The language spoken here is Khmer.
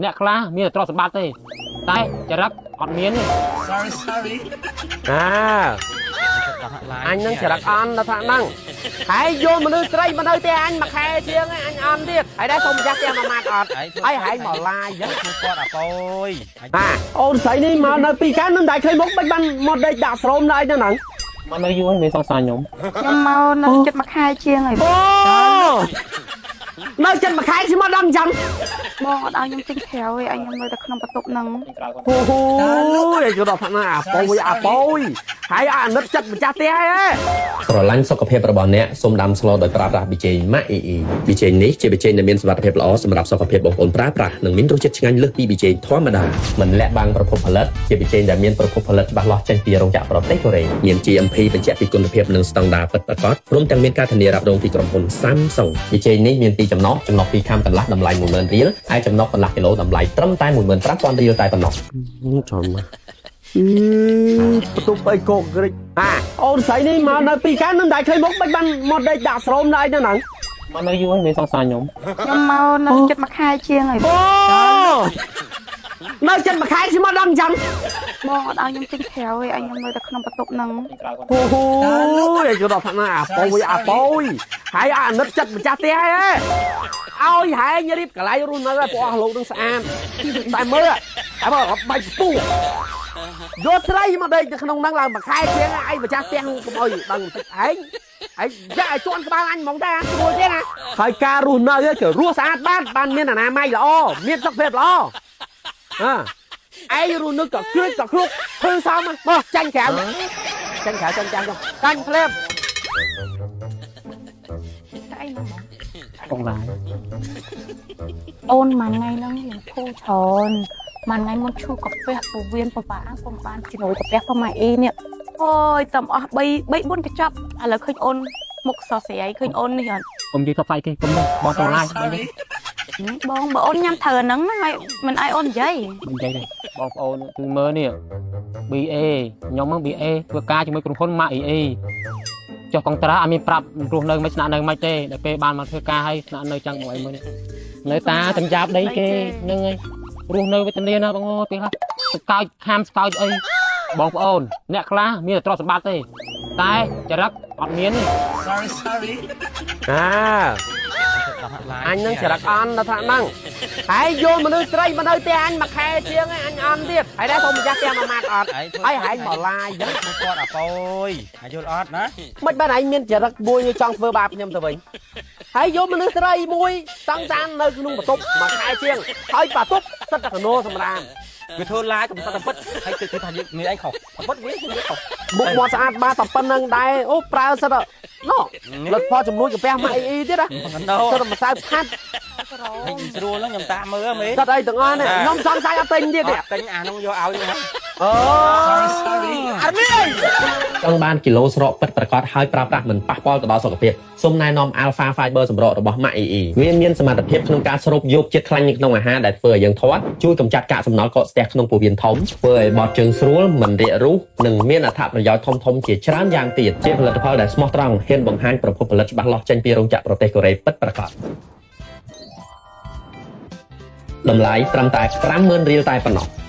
អ្នកខ្លះមានតែទ្រព្យសម្បត្តិទេតែចរិតអត់មានទេ Sorry, sorry. អាអញនឹងចរិតអន់ដល់ថ្នាក់ហ្នឹងហើយយកមនុស្សស្រីមកនៅផ្ទះអញមួយខែជាងអញអន់ទៀតហើយដែរសុំម្ចាស់ផ្ទះមួយម៉ាត់អត់ហើយហែងមកឡាយអញ្ចឹង ឈ្មោះគាត់អាប៉យ អាអូនស្រីនេះមកនៅពីកាលមិនដែលឃើញមុខមិនបានមកដេកដាក់ស្រោមនៅអីហ្នឹង មកនៅយូរហើយមានសង្សារខ្ញុំ ខ្ញុំមកនៅចិត្តមួយខែជាងហើយ អូនៅចិត្តមួយខែខ្ញុំមកដល់អញ្ចឹង បងអត់ឲ្យខ្ញុំចេញក្រៅទេឲ្យខ្ញុំនៅតែក្នុងបន្ទប់ហ្នឹង ក្រៅគាត់ អូហូយយដល់ថ្នាក់ណាអាប៉យអាប៉យហើយអាណិតចិត្តម្ចាស់ផ្ទះហើយ ស្រឡាញ់សុខភាពរបស់អ្នកសូមដាំស្លដោយប្រើប្រាស់ប៊ីចេងម៉ាក់អ៊ីអ៊ីប៊ីចេងនេះជាប៊ីចេងដែលមានសុវត្ថិភាពល្អសម្រាប់សុខភាពបងប្អូនប្រើប្រាស់និងមានរសជាតិឆ្ងាញ់លើសពីប៊ីចេងធម្មតាមិនលាក់បាំងប្រភពផលិតជាប៊ីចេងដែលមានប្រភពផលិតច្បាស់លាស់ចេញពីរោងចក្រប្រទេសកូរ៉េមាន GMP បញ្ជាក់ពីគុណភាពនិងស្តង់ដារពិតប្រាកដព្រមទាំងមានការធានារ៉ាប់រងពីក្រុមហ៊ុន Samsung ប៊ីចេងនេះមានពីរចំណុះចំណុះ2ខាំកន្លះតម្លៃ10000រៀលហើយចំណុះកន្លះគីឡូតម្លៃត្រឹមតែ15000រៀលតែប៉ុណ្ណោះ ចាំមកអឺបន្ទប់អីកោក្រិចអាអូនស្រីនេះមកនៅពីកាលមិនដែលឃើញមុខមិនបានមកដេកដាក់ស្រោមនៅអីហ្នឹង មកនៅយូរហើយមានសង្សារខ្ញុំ ខ្ញុំមកនៅចិត្តមួយខែជាងហើយ អូនៅចិត្តមួយខែខ្ញុំមកដល់អញ្ចឹង បងអត់ឲ្យខ្ញុំចេញក្រៅទេឲ្យខ្ញុំនៅតែក្នុងបន្ទប់ហ្នឹង ក្រៅគាត់ អូហូយយដល់ថ្នាក់ណាអាប៉យអាប៉យហើយអាណិតចិត្តម្ចាស់ផ្ទះហើយឲ្យហែងរៀបកន្លែងរស់នៅឲ្យពួកអស់លោកនឹងស្អាតតែមើលតែមើលបាច់ពុះយកស្រីមកដេកនៅក្នុងហ្នឹងឡើងមួយខែជាងឯងម្ចាស់ផ្ទះកុំអុយដឹងបន្តិចឯងឯងយ៉ាឲ្យជន់ក្បាលអញហ្មងដែរស្រួលទេណាហើយការរស់នៅគឺរស់ស្អាតបានបានមានអនាម័យល្អមានសុខភាពល្អអើឯងរស់នៅក៏គ្រួចក៏គ្រុកធ្វើសមមកចាញ់ក្រៅចាញ់ក្រៅចាញ់ចាញ់ចាញ់ភ្លាម តែអីហ្នឹងបង កងឡាយ អូនមួយថ្ងៃហ្នឹងរៀងធូរច្រើនមួយថ្ងៃមុនឈឺកាពះពោះវៀនពិបាកកុំបានជំនួយកាពះផងម៉ែអ៊ីនេះអូយតំអស់3 3 4កញ្ចប់ឥឡូវឃើញអូនមុខសស្រាយឃើញអូននេះអត់ កុំនិយាយថប់ផ្សាយគេកុំទេបងទៅឡាយមិនទេ បងបើអូនញ៉ាំត្រូវអាហ្នឹងណាហើយមិនឲ្យអូននិយាយ មិននិយាយទេបងប្អូនគឺមើលនេះ BA ខ្ញុំហ្នឹង BA ធ្វើការជាមួយក្រុមហ៊ុនម៉ាក់ EA ចុះកុងត្រាអត់មានប្រាប់រស់នៅមិនស្នាក់នៅមិនទេដល់ពេលបានមកធ្វើការហើយស្នាក់នៅចឹងមកអីមើលនេះនៅតាចំចាប់ដីគេហ្នឹងហើយរស់នៅវេទនាណាបងអូពេលខ្លះស្កោចខាំស្កោចអីបងប្អូនអ្នកខ្លះមានតែទ្រព្យសម្បត្តិទេតែចរិតអត់មានទេ Sorry, sorry. អាអញនឹងចរិតអន់ដល់ថ្នាក់ហ្នឹងហើយយកមនុស្សស្រីមកនៅផ្ទះអញមួយខែជាងអញអន់ទៀតហើយដែរសុំម្ចាស់ផ្ទះមួយម៉ាត់អត់ហើយហែងមកឡាយអញ្ចឹង ឈ្មោះគាត់អាប៉យអាយល់អត់ណា មិនបានឯងមានចរិតមួយចង់ធ្វើបាបខ្ញុំទៅវិញហើយយកមនុស្សស្រីមួយសង្សារនៅក្នុងបន្ទប់មួយខែជាងហើយបន្ទប់សិតតែកណោសម្រាម វាធ្វើឡាយកំសត់តែពិតហើយគេថាយើងមានអីខុសពិតវាគឺខុស មុខមាត់ស្អាតបាតតែប៉ុណ្្នឹងដែរអូប្រើសិតណូលត់ផលចំនួនកាពះម៉ាក់អ៊ីទៀតណា មិនដោ សិតតែម្សៅផាត់ ហើយស្រួលហ្នឹងខ្ញុំតាមមើលមេ សិតអីទាំងអស់នេះខ្ញុំសង្ស័យអត់ទិញទៀតទេ ទិញអានោះយកឲ្យហ្នឹង អូ Sorry, sorry. អត់មានអី ចង់បានគីឡូស្រកពិតប្រាកដហើយប្រើប្រាស់មិនប៉ះពាល់ទៅដល់សុខភាពសូមណែនាំ Alpha Fiber សម្រករបស់ Mac EE វាមានសមត្ថភាពក្នុងការស្រូបយកជាតិខ្លាញ់នៅក្នុងអាហារដែលធ្វើឲ្យយើងធាត់ជួយកម្ចាត់កាកសំណល់កកស្ទះក្នុងពោះវៀនធំធ្វើឲ្យបត់ជើងស្រួលមិនរាករូសនិងមានអត្ថប្រយោជន៍ធំៗជាច្រើនយ៉ាងទៀតជាផលិតផលដែលស្មោះត្រង់ហ៊ានបង្ហាញប្រភពផលិតច្បាស់លាស់ចេញពីរោងចក្រប្រទេសកូរ៉េពិតប្រាកដតម្លៃត្រឹមតែ50000រៀលតែប៉ុណ្ណោះ។